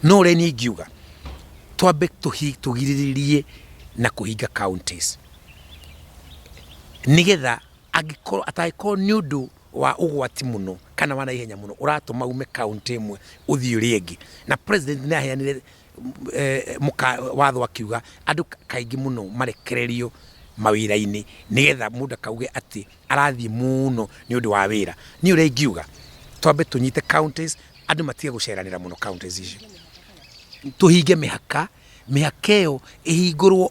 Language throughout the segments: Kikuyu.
No ũrĩa niĩ ingiuga, twambe tũgirĩrĩrie na kũhinga counties nĩgetha angĩkorwo atangĩkorwo nĩ ũndũ wa ũgwati mũno kana wa naihenya mũno ũratũma ume kaũntĩ ĩmwe ũthiĩ ĩrĩa ĩngĩ. Na president nĩ aheanire watho akiuga andũ kaingĩ mũno marekererio mawĩra-inĩ nĩgetha mũndũ akauge atĩ arathiĩ mũno nĩ ũndũ wa wĩra. Niĩ ũrĩa ingiuga twambe tũnyite counties, andũ matige gũceranĩra mũno counties icio. Tũhinge mĩhaka, mĩhaka ĩyo ĩhingũrwo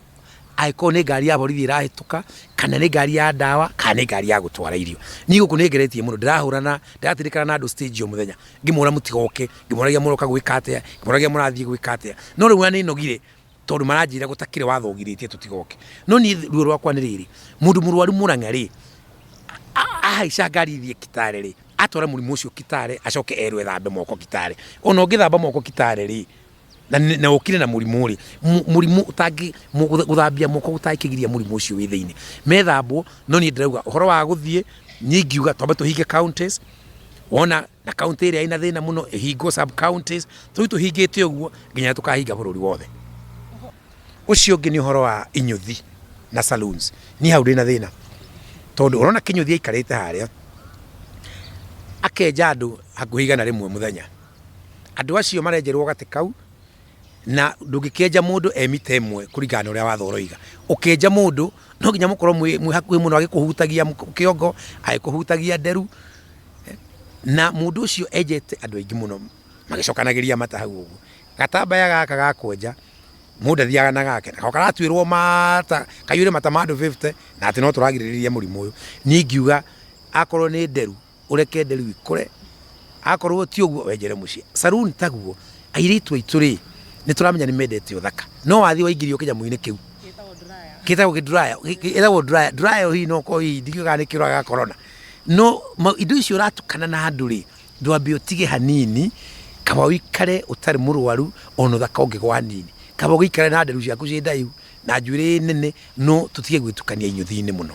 angĩkorwo nĩ ngari ya borithi ĩrahĩtũka, kana nĩ ngari ya ndawa, kana nĩ ngari ya gũtwara irio. Niĩ gũkũ nĩ ngeretie mũno, ndĩrahũrana, ndĩratindĩkana na andũ stage o mũthenya, ngĩmora mũtigoke, ngĩmoragia mũroka gwĩka atĩa, ngĩmoragia mũrathiĩ gwĩka atĩa. No rĩu ona nĩ nogire tondũ maranjĩra gũtakĩrĩ watho ũgirĩtie tũtigoke. No niĩ ruo rwakwa nĩ rĩrĩ, mũndũ mũrwaru Mũrang'a rĩ, ahaica ngari ĩthiĩ Kitale rĩ, atwara mũrimũ ũcio Kitale acoke erwo ethambe moko Kitale. Ona ũngĩthamba moko Kitale rĩ, na na ũkire na mũrimũ rĩ, mũrimũ ũtangĩ gũthambia moko gũtangĩkĩgiria mũrimũ ũcio wĩ thĩinĩ. Methambwo, no niĩ ndĩrauga ũhoro wa gũthiĩ, niĩ ingiuga twambe tũhinge counties, wona na county ĩrĩa ĩna thĩna mũno ĩhingwo sub counties, tũthiĩ tũhingĩte ũguo nginya tũkahinga bũrũri wothe. Ũcio ũngĩ nĩ ũhoro wa inyũthi na saloons. Niĩ hau ndĩna thĩna tondũ ũrona kĩnyũthi aikarĩte harĩa akenja andũ hakuhĩ 100 mũthenya. Andũ acio marenjerwo gatĩ kau na ndũngĩkĩenja mũndũ e mita ĩmwe kũringana na ũrĩa watho ũroiga. Ũkĩenja mũndũ no nginya mũkorwo mwĩ hakuhĩ mũno agĩkũhutagia kĩongo, agĩkũhutagia nderu na mũndũ ũcio enjete andũ aingĩ mũno magĩcokanagĩria mata hau ũguo. Gatambaya gaka ga kwenja mũndũ athiaga na gake nako karatuĩrwo mata kaiyũre mata ma andũ 50 na atĩ no tũragirĩrĩria mũrimũ ũyũ. Niĩ ingiuga akorwo nĩ nderu ũreke nderu ikũre, akorwo ti ũguo wenjere mũciĩ. Saloon taguo, airĩtu aitũ rĩ, nĩ tũramenya nĩ mendete ũthaka, no wathiĩ waingĩrio kĩnyamũ-inĩ kĩu gĩtagwo kĩ dryer, gĩtagwo dryer, dryer ĩyo hihi no ũkorwo hihi ndikĩũĩ kana nĩ kĩũragaga corona, no indo icio ũratukana na andũ rĩ, ndwambe ũtige hanini, kaba ũikare ũtarĩ mũrwaru ona ũthaka ũngĩgwa hanini, kaba ũgĩikare na nderu ciaku ciĩ ndaihu na njuĩrĩ nene, no tũtige gwĩtukania inyũthi-inĩ mũno.